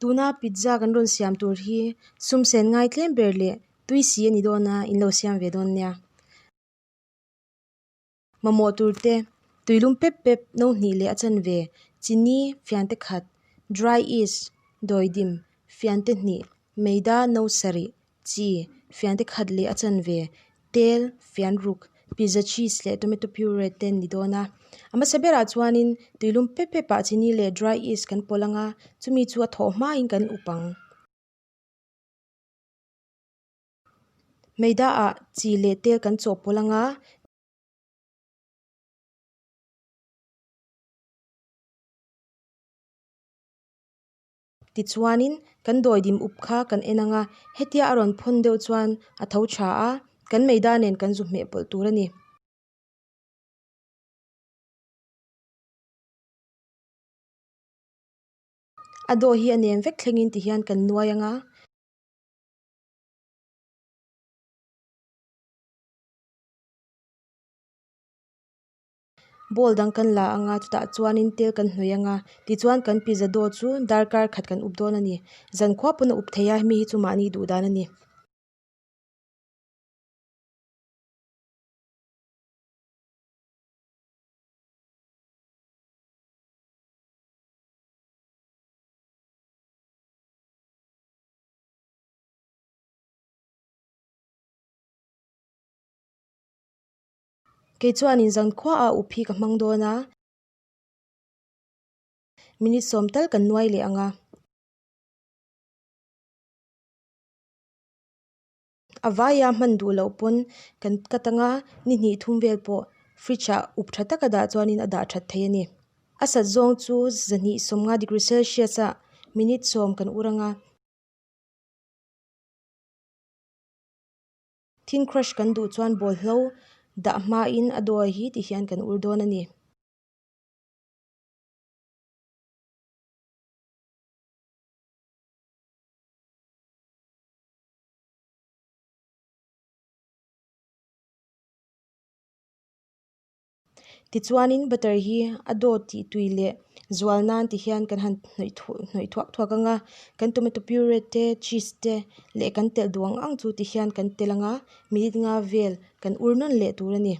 Tuna pizza kan rawn siam tur hi sum sen ngai tlem ber leh tui si a ni dawn a, in lo siam ve dawn nia. Mamawh tur te, tuilum pep pep no hnih leh a chanve, chini, fiante khat, dry yeast, dawidim, fiante hnih, meida no sarih, chi, fiante khat leh a chanve, tel, fian ruk, pizza cheese leh tomato puree te an ni dawn a. A hmasa berah chuanin tuilum pep pep ah chini leh dry yeast kan pawlh ang a, chumi chu a thawh hmain kan up ang. Meida ah chi leh tel kan chawhpawlh ang a. Tichuanin kan dawidim up kha kan en ang a, hetia a rawn phawn deuh chuan a tho tha a, kan meida nen kan zu hmeh pawlh tur a ni. A daw hi a nem vek thlengin tihian kan nuai ang a. Bowl dang kan la ang a chutah chuanin tel kan hnawih ang a tichuan kan pizza dough chu darkar khat kan up dawn a ni zankhua pawn a up thei a mi hi chu mahni duh dan a ni. Kei chuanin zankhuaah up hi ka hmang dawn a, minute sawm tal kan nuai leh ang a. A vaia hman duh loh pawn kan cut ang a, ni hnih thum vel pawh fridge ah up tha taka dah chuanin a dah that thei a ni. A sat zawng chu zahnih sawmnga degree celsius ah minute sawm kan ur ang a. Thin crush kan duh chuan bawlhlo dah hmain a dawi hi ti hian kan ur dawn a ni. Tichuanin butter hi a dawt tih tui leh zual nan ti hian kan han hnawih thuah hnawih thuak thuak ang a, kan tomato puree te cheese te leh kan telh duh ang ang chu ti hian kan telh ang a, minute nga vel kan ur nawn leh tur a ni.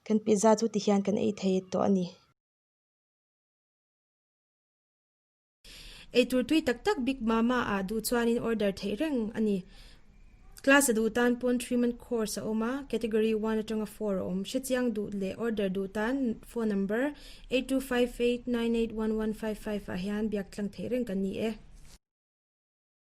Kan pizza chu tihian kan ei thei tawh a ni. Eitur tui tak tak Big Mama ah duh chuanin order theih reng a ni. Class a duh tan pawn 3 month course a awm a, category one atanga four a awm. Hrechiang duh leh order duh tan phone number 8258981155 ah hian biak tlang theih reng kan ni e.